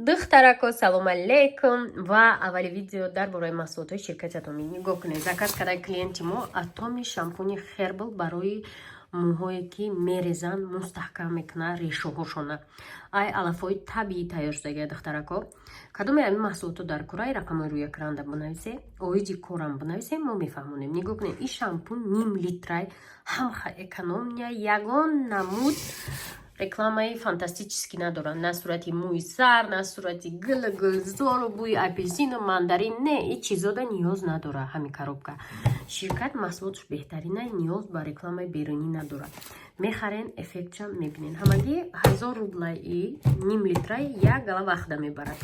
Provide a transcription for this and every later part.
Духтарако, салом алейкум! Ва аввали видео дар бораи маҳсулотҳои ширкати Атомӣ. Нигоҳ кунед, заказ кардаи клиенти мо Атоми шампуни Хербл барои мӯҳое, ки мерезанд, мустаҳкам мекунад решоҳошона. Ай алафҳои табиӣ тайёр шудагия. Духтарако, кадоме ҳамин маҳсулотҳо дар кураи рақамҳои рӯи экранда бинависе, оиди корам бинависе, мо мефаҳмонем. Нигоҳ кунед, ин шампун ним литрай, ҳам экономия, ягон намуд рекламаи фантастический надоранд, на сурати мӯи сар, на сурати гулу гулзору бӯи апелсину мандарин. Не, ин чизода ниёз надорад. Ҳамин коробка ширкат маҳсулотш беҳтарина, ниёз ба рекламаи берунӣ надорад. Мехарен, эффектша мебинен. Ҳамагӣ 1000 рублаи ним литраи, як гала вақта мебарад.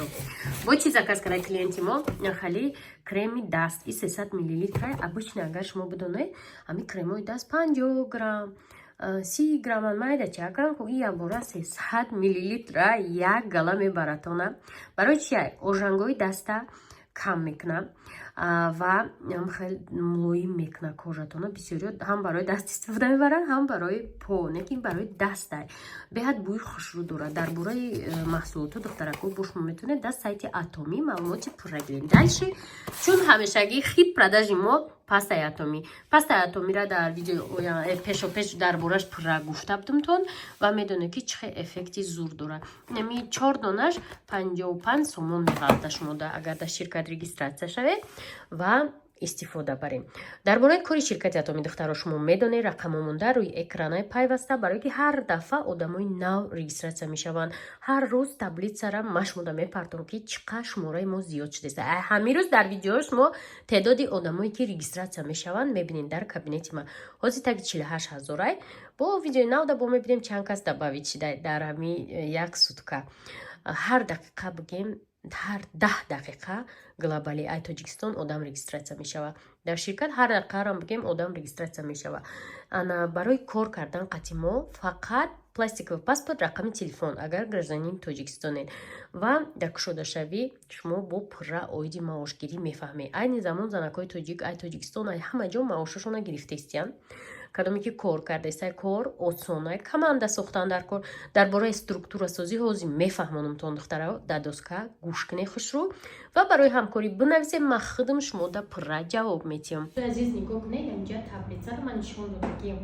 Бо чи заказ карда клиенти мо? Хали креми даст и 300 миллилитрай. Обычно, агар шумо бидонед, ҳамин кремои даст 50 грамм, 30 грамман, майда чакан. И якбора 300 миллилитра як гала мебаратона. Барои чи? Ожангои даста кам мекунад ва хеле мулоим мекунад кожатона. Бисёриё ҳам барои даст истифода мебаранд, ҳам барои по, лекин барои дастай беҳад бӯи хушрӯ дорад. Дар бораи маҳсулотҳо, духтарако, бо шумо метавонед дар сайти Атомӣ маълумоти пурра гиред. Дальше, чун ҳамешагӣ хит продажи мо пастаи Атомӣ. Пастаи Атомира дар видео пешопеш дар бораш пурра гуфта будумтон ва медонед, ки чӣ хел эффекти зур дорад. Нами чор донаш 55 сомон меғалта шумода, агар дар ширкат регистрация шавед ва истифода барем. Дар бораи кори ширкати Атоми, духтаро, шумо медонед, рақамҳо монда рӯи экранаи пайваста, барое ки ҳар дафъа одамои нав регистрация мешаванд. Ҳар рӯз таблицара машмуда мепартом, ки чӣ қадр шумораи мо зиёд шудааст. Ҳамин рӯз дар видеои шумо теъдоди одамое, ки регистрация мешаванд, мебинед. Дар кабинети ман ҳозир таги 48 ҳазорай. Бо видеои навда бо мебинем, чанд кас добавить шуда дар ҳами як сутка. Ҳар дақиқа, бигем, ҳар 10 дақиқа глобали ай Тоҷикистон одам регистрация мешавад дар ширкат. Ҳар дақиқарам бигем, одам регистрация мешавад. Ана барои кор кардан қати мо фақат пластиковый паспорт, рақами телефон, агар гражданини Тоҷикистонед, ва дар кушодашавӣ шумо бо пурра оиди маошгирӣ мефаҳмед. Айни замон занакҳои тоҷик ай Тоҷикистон, ай ҳама ҷо маошашона гирифтаистиянд. Кадоме ки кор кардаистай, кор осонай, команда сохтан дар кор. Дар бораи структурасозӣ ҳозир мефаҳмонамтон, духтара, дар доска гӯш кунед хушрӯ ва барои ҳамкорӣ бинависед, ман худам шумода пурра ҷавоб метиҳам. Азиз, нигоҳ кунед, инҷа таблицаро ман нишон додагиам.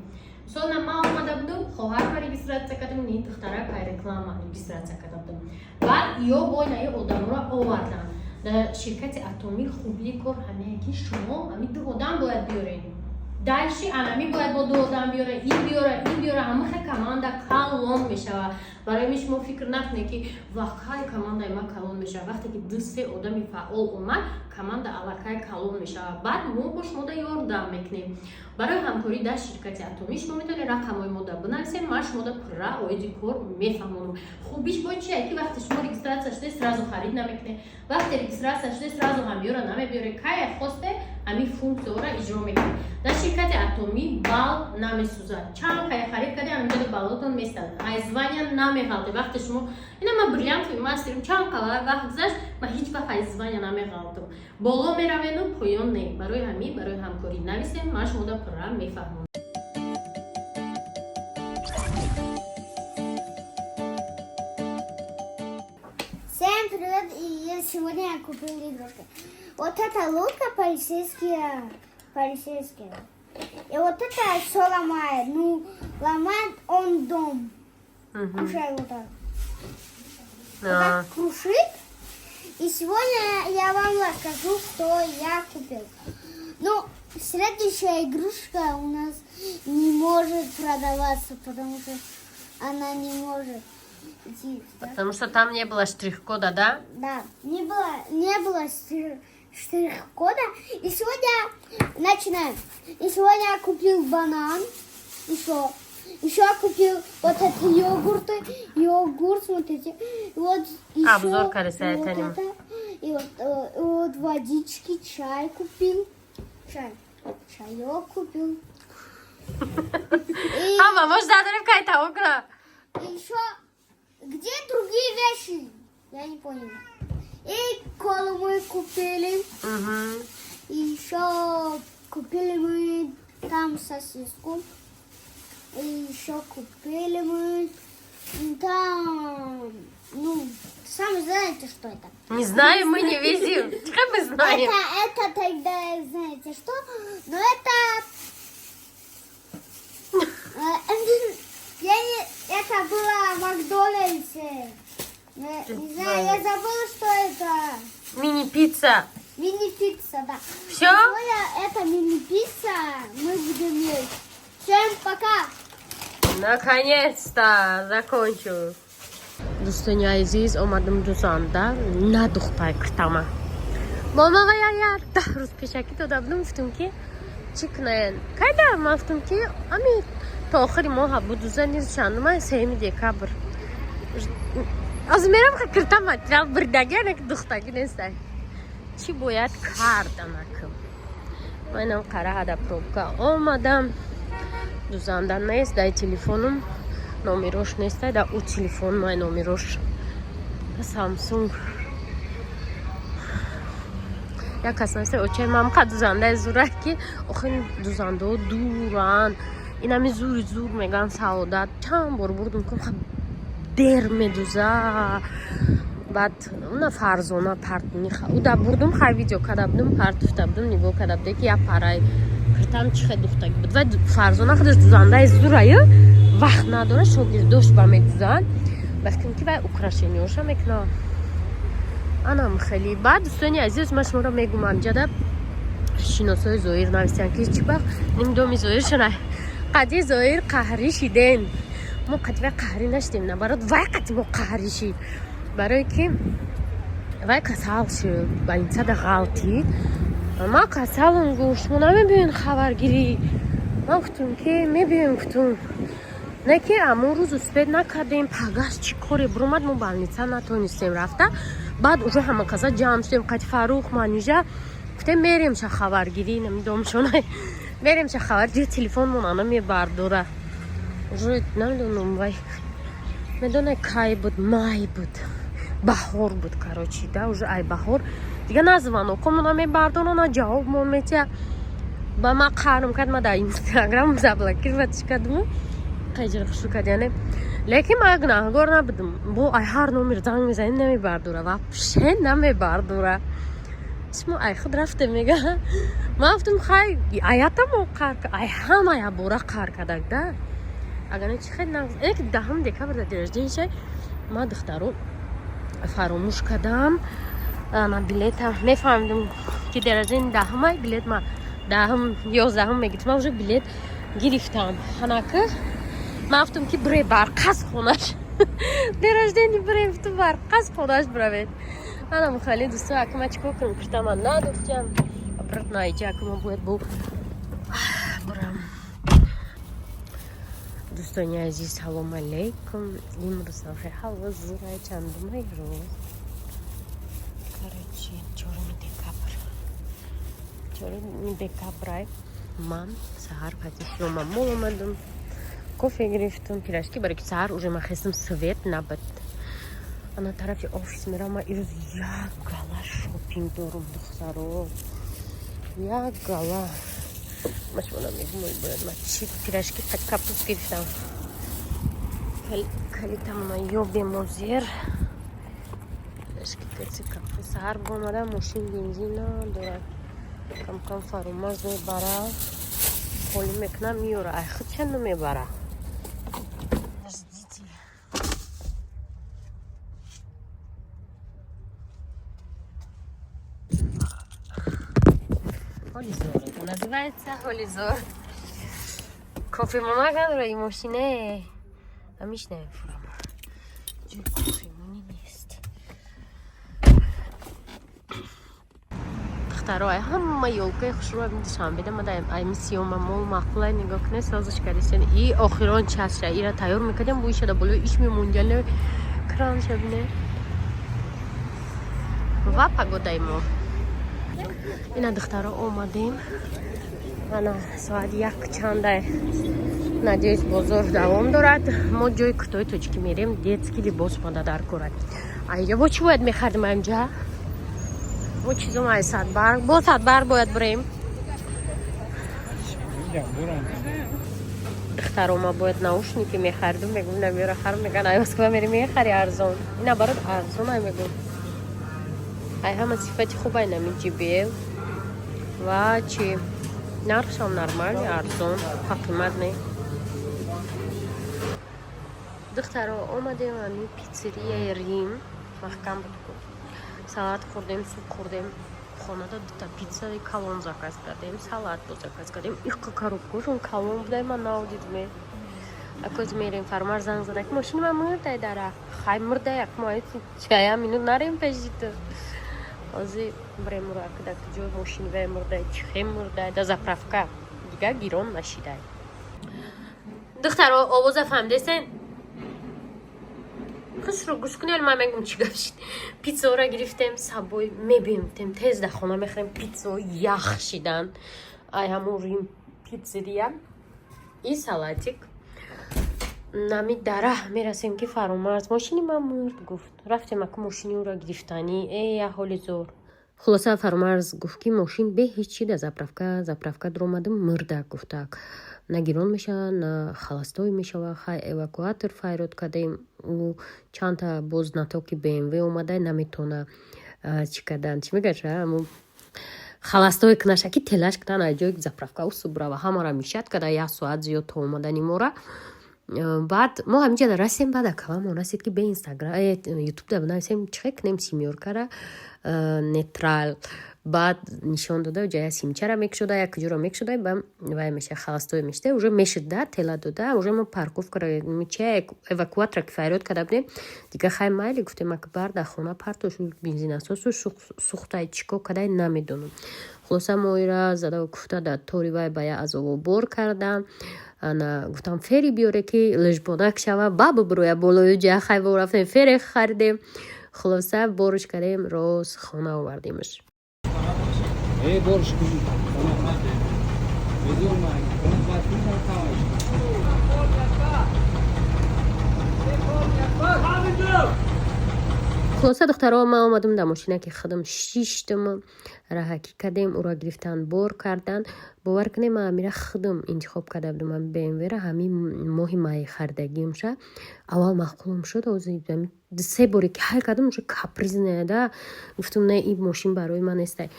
Мисол, ман омада будум, хоҳарма регистрация кардам, ни духтарак ай реклама регистрация карда будам. Баъд ё бо инаи одамро овардам дар ширкати Атомӣ. Хубии кор ҳамее, ки шумо ҳами ду одам бояд биёред, дальше анами бояд бо ду одам биёра, ин биёра, ин биёра, ҳамаха команда калон мешавад. Барои ми шумо фикр накунед, ки вақай командаи ма калон мешавад. Вақте ки ду се одами фаъол омад, команда аллакай калон мешавад. Баъд мо бо шумода ёрдам мекунем. Барои ҳамкорӣ дар ширкати Атомӣ шумо метавонед рақамҳои мода бинависед, ман шумода пурра оиди кор мефаҳмонам. Хубиш бо чие, ки вақте шумо регистрация шуде, сразу харид намекунед. Вақте регистрация шуде, сразу ҳамёра намебиёред. Кае хосте, ҳамин функсияҳоро иҷро мекунед. Дар ширкати Атомӣ бал намесӯзад. Чанд кая харид кардем, ҳаминҷода балотон местад, ай звания намеғалте. Вақте шумо ина ман бриллиантовый мастерим, чанд қала вақт гузашт, ман ҳеҷ вақт ай звания намеғалтам. Боло меравену поён не. Барои ҳамин барои ҳамкорӣ нависем, ман шумода пурра мефаҳмам. Всем привет! И я сегодня я купил игрушки. Вот эта лодка полицейские, полицейские. И вот это все ломает. Ну, ломает он дом. Кушай вот так. Вот так крушит. И сегодня я вам расскажу, что я купил. Ну, следующая игрушка у нас не может продаваться, потому что она не может идти. Да? Потому что там не было штрих-кода, да? Да, не было штрих-кода. И сегодня начинаем. И сегодня я купил банан. Еще я купил вот это йогурты. Йогурт, смотрите. Вот еще Обзор колеса вот это не- это. И вот, вот водички, чай купил. Чай. Чаек купил. И Ҳама мош задорем, кай тамом кунам. еще где другие вещи? Я не понял. И колу мы купили. И еще купили мы там сосиску. И еще купили мы там, ну, Сами знаете, что это. Не знаем, мы не видим. Как мы знаем? Это тогда, знаете что? Но это... Я не... Это было в Макдональдсе. Не знаю, я забыла, что это. Мини-пицца. Мини-пицца, да. Все? Это мини-пицца мы будем есть. Всем пока! Наконец-то закончил. Дӯстони азиз, омадам дузанда, надухтай киртама. Мама ва я 10 рӯз пешакӣ дода будам, гуфтам ки чӣ кунаен. Кайда ман гуфтам ки ами то охири моҳа будуза низ чандума, 3 декабр. Аз мерам кирта материал бирдаги, ана ки духтагӣ нестай. Чӣ бояд кард анакам? Манам қараҳада пробка омадам. Дузанда нест, дай телефонум номерош нестай, да ӯ телефон май номерош Самсунг. Як кас наста, очай мам қа дузандаи зура ки охир дузандао дуранд. Инами зури зур меган саодат. Чанд бор бурдум ки дер медуза. Баъд уна Фарзона партниха. Уда бурдум, хай видео када будум, партуфта будум, нигоҳ када буде ки як парай киртам чӣ хел духтагӣ буд. Вай Фарзона худаш дузандаи зураю вақт надора, шогирдош ба медузанд. Ба фикрам ки вай украшенияша мекунад. Анам хеле. Баъд, дӯстони азиз, ман шуморо мегӯм, амҷада шиносои Зоир нависиянд ки чӣ бахт нимдоми Зоир шуна. Қади Зоир қаҳрӣ шиден. Мо қади вай қаҳрӣ нашидем, наоборот, вай қади мо қаҳрӣ шид. Барое ки вай касал шуд, больницада ғалтид. Ман касалам, гуфт, шумо намебиёен хабаргирӣ. Ман гуфтум ки мебиёем, гуфтум. Не ки амон рӯз успеть накардем, пагаш чӣ коре буромад, мо больница натонистем рафта. Баъд уже ҳама каса ҷамъ шудем, қати Фарух, Манижа, гуфтем мерем ша хабаргирӣ, намедонам мерем ша хабаргирӣ, телефонмон ана мебардора. Уже намедонам вай медонай кай буд, май буд, баҳор буд, короче, да, уже ай баҳор дига на звонокомон мебардора, на ҷавобмон метия. Ба ман қарм кард, ман дар Инстаграм заблокировать кардам, қайҷара хушу кард, яъне. Лекин ман гунаҳгор набудам. Бо ай ҳар номер занг мезанем, намебардора, вообще намебардора. Шумо ай худ рафте мега. Ман гуфтам хай аятамо қар, ай ҳама ябора қар кардак да. Агар не чи хел нағз. Ек 10 декабр дар день рождения ман духтаро фаромӯш кардам. Ана билета мефаҳмидам ки день рождения 10-май, билет ма 10-м, 11-м мегирифтам, ман уже билет гирифтам. Ҳанаки ман гуфтам ки бире барқас хонаш. День рождения бире, гуфтам барқас хонаш биравед. Ана мухали дӯсто, ака ма чикор кунам, киртама надухтям. Обратно айҷа ака ма бояд бо бурам. Дӯстони азиз, салом алейкум. Имрӯз ҳаво зурай, чандумай рӯз? Короче, 4 декабр. 4 декабрай ман саҳар қати шумо мол омадам. Кофе гирифтам, пирожки, барои ки саҳар уже ман хестам, свет набуд. Ана тарафи офис мерам, ман ирӯз як гала шопинг дорум, духтаро. Як гала. Ма шумо намегӯм, бояд ма чӣ пирожки қати капуст гирифтам. Калитамона ёбем озер. Пирожки қати капуст. Саҳар бомадам, мошин бензин надорад. Кам-кам Фарумаз мебара. Холӣ мекунам, меёра. Ай худ ча намебара? Подождите. Холизор. Это называется холизор. Кофе мама надора и мошине. А мишне фурам. Ҷои кофемонӣ нест. Духтаро, ай ҳама ёлкаи хушрӯ Душанбеда ма ай сиёма мол маъқулай, нигоҳ кунед, созиш кардисен. И охирон часша ира тайёр мекардем, буишада болои иш мемонҷале кранша бине. Ва погодаи мо. Ина духтаро омадем. Ана соат як чандай. Надеюсь, бозор давом дорад. Мо ҷои кӯтоҳи тоҷикӣ мерем, детский либос мада дар корад. Айҷа бо чӣ бояд мехардим аинҷа? Бо чизом ай Садбарг. Бо Садбарг бояд бирем. Духтарома бояд наушники мехаридум, мегум намёра хар, меган ай Москва мери мехари арзон. Ина барот арзон ай мегум. Ай ҳама сифати хуб ай нами JBL. Ва чи нархшам нормальный, арзон, қимат не. Духтаро, омадем ами пиццерияи Рим, маҳкам буд ку. Салат хӯрдем, суп хӯрдем. Хонада дута пиццаи калон заказ кардем, салат бо заказ кардем. Иқа коробкошон калон будай, ман нав дидме. Акоз мерем, Фармар занг зада ки мошини ман мурдай дара. Хай мурдай, ак мо чая минут нарем пеши ту. Ҳозир бирем уро акда куҷо мошини вай мурдай, чихе мурдай, да заправка. Дига гирон нашидай. Духтаро, овоза фаҳмидесен? Хушро гӯш кунед, ман мегум чӣ гап шид. Пиццаро гирифтем, сабой мебием, гуфтем тез дар хона мехӯрем, пиццао ях шидан. Ай ҳамун Рим пиццерия и салатик. Нами дарах мерасем ки Фаромарз мошини ман мурд гуфт. Рафтем аку мошини ӯро гирифтанӣ, э я ҳоли зор. Хулоса, Фаромарз гуфт ки мошин бе ҳеҷ чи да заправка дуромадам, мурда гуфтак. На гирон мешава, на холостой мешава. Хай эвакуатор файрод кардем, ӯ чандта боз знатоки БМВ омада наметона чӣ кардан, чӣ мегаша, ҳамун холостой кунаша ки телаш кунан, аз ҷои заправка усу брава ҳамаро мешад када як соат зиёд то омадани мора. Баъд мо ҳаминҷа расем, баъд акавамон расид ки бе Инстаграм, Ютуб да бинависем чихе кунем семёркара нейтрал. Баъд нишон дода, ҷая симчара мекушода, як куҷоро мекушода, ба вай меша, холостой мешуда, уже мешуд да тела дода, уже мо парковкара ча эвакуатора ки файрод карда будем, дига хай майли гуфтем, акбар дар хона партош, бензинасосу сухтай чико кадай намедонам. Хулоса, мо ира зада гуфта дар тори вай ба як азобо бор кардам. Ана гуфтам фери биёре ки лижбонак шава, ба бубуроя болои ҷа. Хай бо рафтем, фере харидем, хулоса борш кардем, рост хона овардемаш. Эй, борш кун. Хулоса, духтаро, ман омадам дар мошина ки худам шиштам, раҳакӣ кардем, ӯро гирифтан, бор кардан. Бовар кунем, ман амира худам интихоб карда будам, ами БМВра ҳамин моҳи май харидагиамша. Аввал маъқулам шуд, се боре ки ҳай кардам, уже капризная да, гуфтам не, ин мошин барои ман нестай.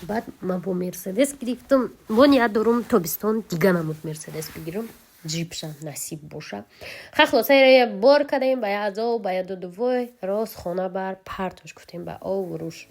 Баъд ман бо Мерседес гирифтам, бо ният дорум тобистон дига намуд Мерседес бигирам, ҷипша насиб боша. Ха, хулоса, бор кардем ба як азоб, ба як дудувой, рост хона бар партош гуфтем ба овруш.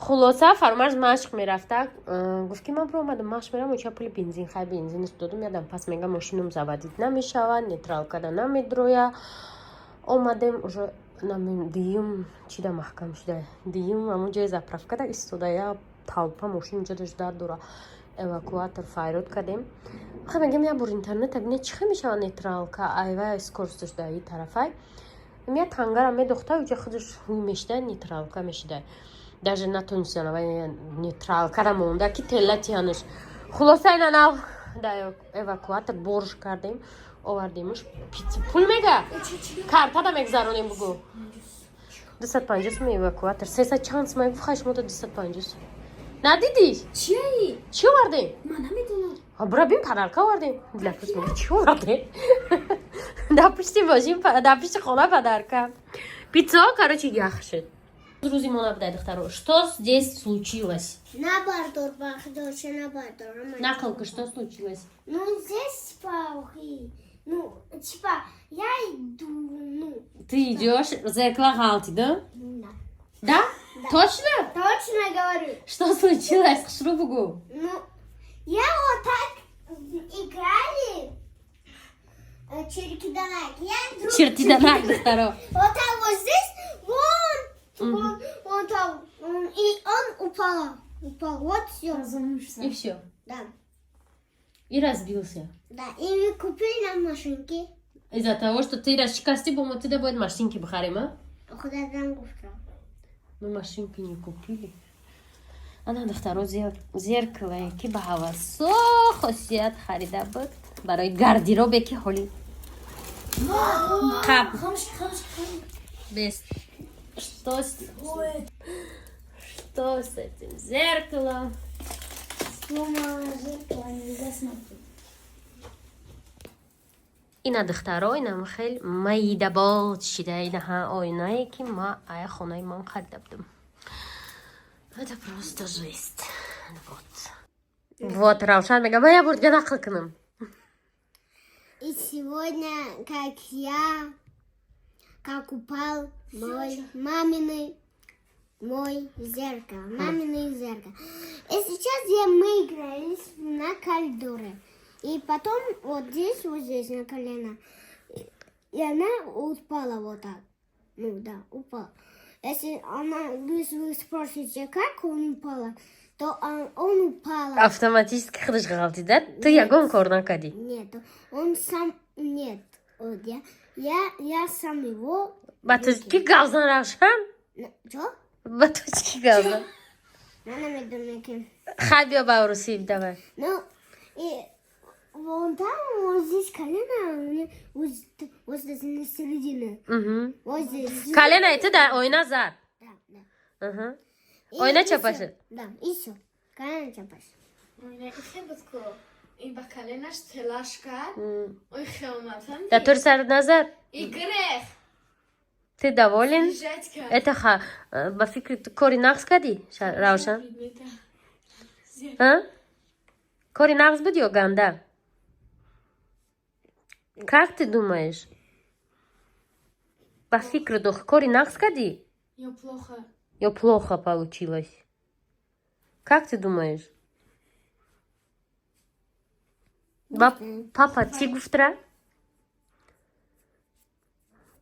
Хулоса, Фармарз машқ мерафта, гуфт ки ман биромадам, машқ мерам, оча пули бензин. Хай, бензинаш додум, ядам пас мега мошинам заводить намешавад, нейтралкада намедроя. Омадем, уже дуюм чида маҳкам шуда, дуюм ҳамон ҷои заправкада истода, я толпа мошин ҷо дошта дора, эвакуатор файрод кардем. Хай, мегам як бор интернета бине чӣ хел мешавад нейтралка, айва скоросташ да и тарафай. Я тангара медохта, уҷа худаш ҳуй мешида, нейтралка мешида. Даже натонистан вай нейтралкара монда ки тела тиянаш. Хулоса, ина нав да эвакуатор борш кардем, овардемш. Пицца пул мега картада мегзаронем, бугу 250 сум эвакуатор, сесад чанд сум гуфт. Хай, шумо да 250 сум надидӣ? Чияи? Чӣ овардем? Ман намедонам. Бура бин, подарка овардем. Дилафрӯз мега чӣ овардем? Дар пушти мошин, дар пушти хона подарка. Пиццао, короче, ях шуд. Рӯзи мо набудай, духтаро. Что здесь случилось? Набардор, бахдоша, набардор. Нақл ка, что случилось? Ну, здесь палки. Ну, типа, я иду, ну. Ты идешь, зеркало ғалти, да? Да. Да? Да. Точно? Точно говорю. Что случилось? Хушрӯ бугу. Ну, я вот так играли черкиданак. Я друг... Чертиданак, духтаро. Вот так вот здесь, вон, вон, вон там, и он упал. Упал, вот все. И все. Да, И разбился. Да. И мы купили нам машинки. Из-за того, что ты расшикасти, бо мо тида бояд машинки бихарем, а? Куда там гуфтам? Мы машинки не купили. Ана, духтаро, зеркало, ки ба ҳавасо хосият харида буд барои гардеробе, ки ҳоли қаб бес. Что с этим зеркалом? Сломала зеркало, нельзя смотреть. Ина, духтаро, инам хел майдабод шида. Инаҳа оинае, ки ма ая хонаи ман харида будам. Это просто жесть. Вот, вот Равшан мега, ма я бурдга нақл кунам. И сегодня, как я, как упал мой маминый, мой зеркало, маминый зеркало. И сейчас мы игрались на коридоре. И потом вот здесь на колено. И она упала вот так. Ну да, упала. Если она, если вы спросите, как он упала, то он упал. Автоматически худаш ғалтид, да? Ту ягон кор накардӣ? Нет, он сам, нет, вот я сам его. Ба тоҷикӣ гап зан, Равшан. Чё? Ба тоҷикӣ гап зан. Мана медонам. Хай, биё ба русӣ, давай. Ну, и вон там, вот здесь колено, у меня вот, вот здесь на середине. Вот здесь. Коленаи ту дар оина зад? Да. Мгм. Оина И чапа всё. шуд? Да, и все. Колено чапа шуд. Хел буд ку ин ба коленаш телаш кард, ой, хел омадам. Дар тури сарат назад? И грех. Ты доволен? Бежать кард. Это ха ба фикри ту кори нағз кардӣ, Равшан? Предмета. А? Кори нағз буд ё ганда? Как ты думаешь, ба фикру ту кори нағз кардӣ? Ё плохо. Ё плохо получилось? Как ты думаешь? Ба папа чӣ гуфтра?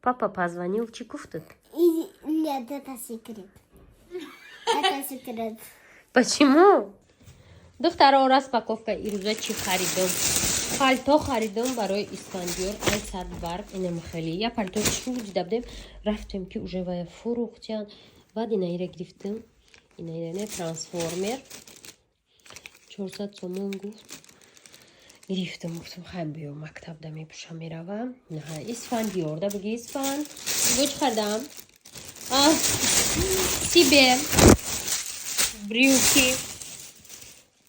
Папа позвонил, чӣ гуфтат? И нет, это секрет. Это секрет. Почему? Духтаро, распаковка. Ирӯза чӣ харидам? Пальто харидам барои Исфандиёр, ай Садбарг. Инам хеле я пальто чӣ дида будем, рафтем, ки уже вая фурӯхтян. Баъд инаира гирифтам, инаира не трансформер, 400 сомон гуфт, гирифтам. Гуфтам, хай, биё, мактабда мепӯшам, меравам. Наҳа, Исфандиёр да буги. Исфанд, бо чӣ харидам? Себе брюки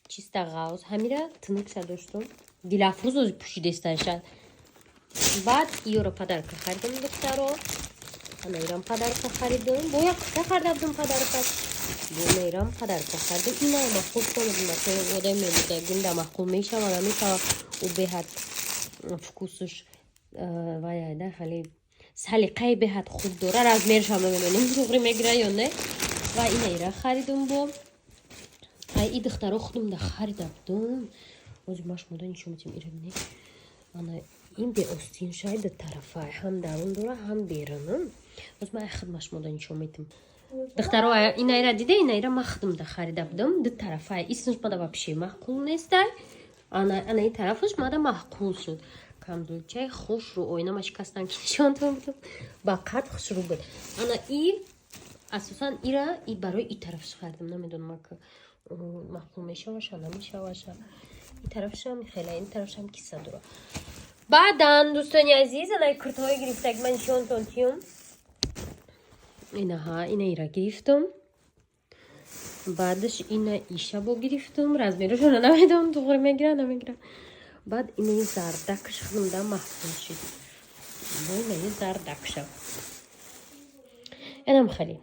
чиста ғавз, ҳамира тунукша доштум, Дилафрӯз ози пӯшидесташа. Баъд иёро подарка харидам, духтаро. Ана ирам подарка харидам, бо як кута харида будам подарка, бо наирам подарка харидам. Ина маъқул шуд, одами мемурдагинда маъқул мешава, намешава. Ӯ беҳад вкусуш ваяда, хеле салиқаи беҳад хуб дора. Размершам намедонам, туғри мегира ё не. Ва инаира харидам. Бо ай и, духтаро, худумда харида будум. Ози ма шумода нишон метиҳам. Ира бинед, ана ин беостин шай, ду тарафа, ҳам дарун дора, ҳам берунам. Оз ма ай хидма шумода нишон метиҳам. Духтаро, инаира дида? Инаира ма худумда харида будам, ду тарафа. Исмш мада вообще маъқул нестай. Ана ин тарафаш мада маъқул шуд. Камзулчаи хушрӯ, оинама шикастан, ки нишонтон будам, ба қад хушрӯ буд. Ана и асосан ира и барои и тарафш харидам. Намедонам, ка маъқул мешаваша, намешаваша. Ин тарафшам хеле, ин тарафшам киса дора. Баъдан, дӯстони азиз, анаи куртаҳое гирифтаг, ман нишонтон тиём. Инаҳа, инаира гирифтам. Баъдаш ина ишабо гирифтам. Размерашона намедонам, туғри мегира, намегира. Баъд инаи зардакш хунда маҳсул шид, бо инаи зардакша. Инам хеле.